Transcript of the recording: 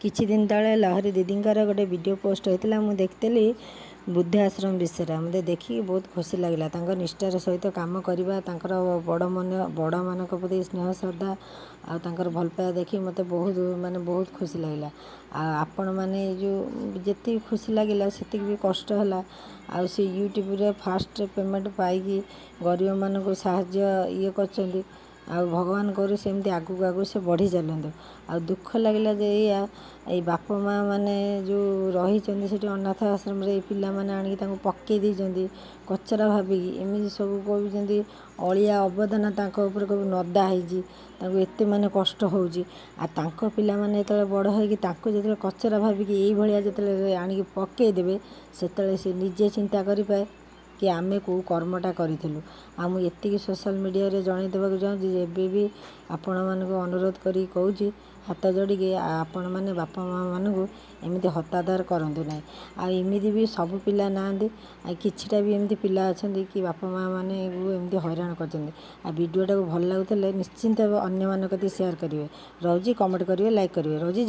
କିଛି ଦିନ ତଳେ ଲହରୀ ଦିଦିଙ୍କର ଗୋଟେ ଭିଡ଼ିଓ ପୋଷ୍ଟ ହୋଇଥିଲା, ମୁଁ ଦେଖିଥିଲି ବୃଦ୍ଧାଶ୍ରମ ବିଷୟରେ। ମୋତେ ଦେଖିକି ବହୁତ ଖୁସି ଲାଗିଲା। ତାଙ୍କ ନିଷ୍ଠାର ସହିତ କାମ କରିବା, ତାଙ୍କର ବଡ଼ ମନ, ବଡ଼ମାନଙ୍କ ପ୍ରତି ସ୍ନେହ ଶ୍ରଦ୍ଧା ଆଉ ତାଙ୍କର ଭଲ ପାଇବା ଦେଖି ମୋତେ ବହୁତ ମାନେ ବହୁତ ଖୁସି ଲାଗିଲା। ଆଉ ଆପଣମାନେ ଏଇ ଯେଉଁ ଯେତିକି ଖୁସି ଲାଗିଲା, ସେତିକି ବି କଷ୍ଟ ହେଲା। ଆଉ ସେ ୟୁଟ୍ୟୁବରେ ଫାଷ୍ଟ ପେମେଣ୍ଟ ପାଇକି ଗରିବମାନଙ୍କୁ ସାହାଯ୍ୟ ଇଏ କରିଛନ୍ତି। ଆଉ ଭଗବାନ କରୁ ସେମିତି ଆଗକୁ ଆଗକୁ ସେ ବଢ଼ି ଚାଲନ୍ତୁ। ଆଉ ଦୁଃଖ ଲାଗିଲା ଯେ ଏଇଆ, ଏଇ ବାପା ମା' ମାନେ ଯେଉଁ ରହିଛନ୍ତି ସେଠି ଅନାଥ ଆଶ୍ରମରେ, ଏଇ ପିଲାମାନେ ଆଣିକି ତାଙ୍କୁ ପକାଇ ଦେଇଛନ୍ତି କଚରା ଭାବିକି। ଏମିତି ସବୁ କହୁଛନ୍ତି, ଅଳିଆ ଅବଦାନ ତାଙ୍କ ଉପରେ ସବୁ ନଦା ହେଇଛି, ତାଙ୍କୁ ଏତେ ମାନେ କଷ୍ଟ ହେଉଛି। ଆଉ ତାଙ୍କ ପିଲାମାନେ ଯେତେବେଳେ ବଡ଼ ହେଇକି ତାଙ୍କୁ ଯେତେବେଳେ କଚରା ଭାବିକି ଏଇଭଳିଆ ଯେତେବେଳେ ଆଣିକି ପକାଇ ଦେବେ, ସେତେବେଳେ ସେ ନିଜେ ଚିନ୍ତା କରିପାରେ କି ଆମେ କେଉଁ କର୍ମଟା କରିଥିଲୁ। ଆଉ ମୁଁ ଏତିକି ସୋସିଆଲ୍ ମିଡ଼ିଆରେ ଜଣାଇ ଦେବାକୁ ଚାହୁଁଛି ଯେ ଏବେ ବି ଆପଣମାନଙ୍କୁ ଅନୁରୋଧ କରିକି କହୁଛି ହାତ ଯୋଡ଼ିକି, ଆପଣମାନେ ବାପା ମାଆମାନଙ୍କୁ ଏମିତି ହତାଦର କରନ୍ତୁ ନାହିଁ। ଆଉ ଏମିତି ବି ସବୁ ପିଲା ନାହାନ୍ତି, ଆଉ କିଛିଟା ବି ଏମିତି ପିଲା ଅଛନ୍ତି କି ବାପା ମାଆ ମାନେ ଏମିତି ହଇରାଣ କରିଛନ୍ତି। ଆଉ ଭିଡ଼ିଓଟାକୁ ଭଲ ଲାଗୁଥିଲେ ନିଶ୍ଚିନ୍ତ ଅନ୍ୟମାନଙ୍କ କତିକି ସେୟାର କରିବେ। ରହୁଛି, କମେଣ୍ଟ କରିବେ, ଲାଇକ୍ କରିବେ। ରହୁଛି, ଜୟ।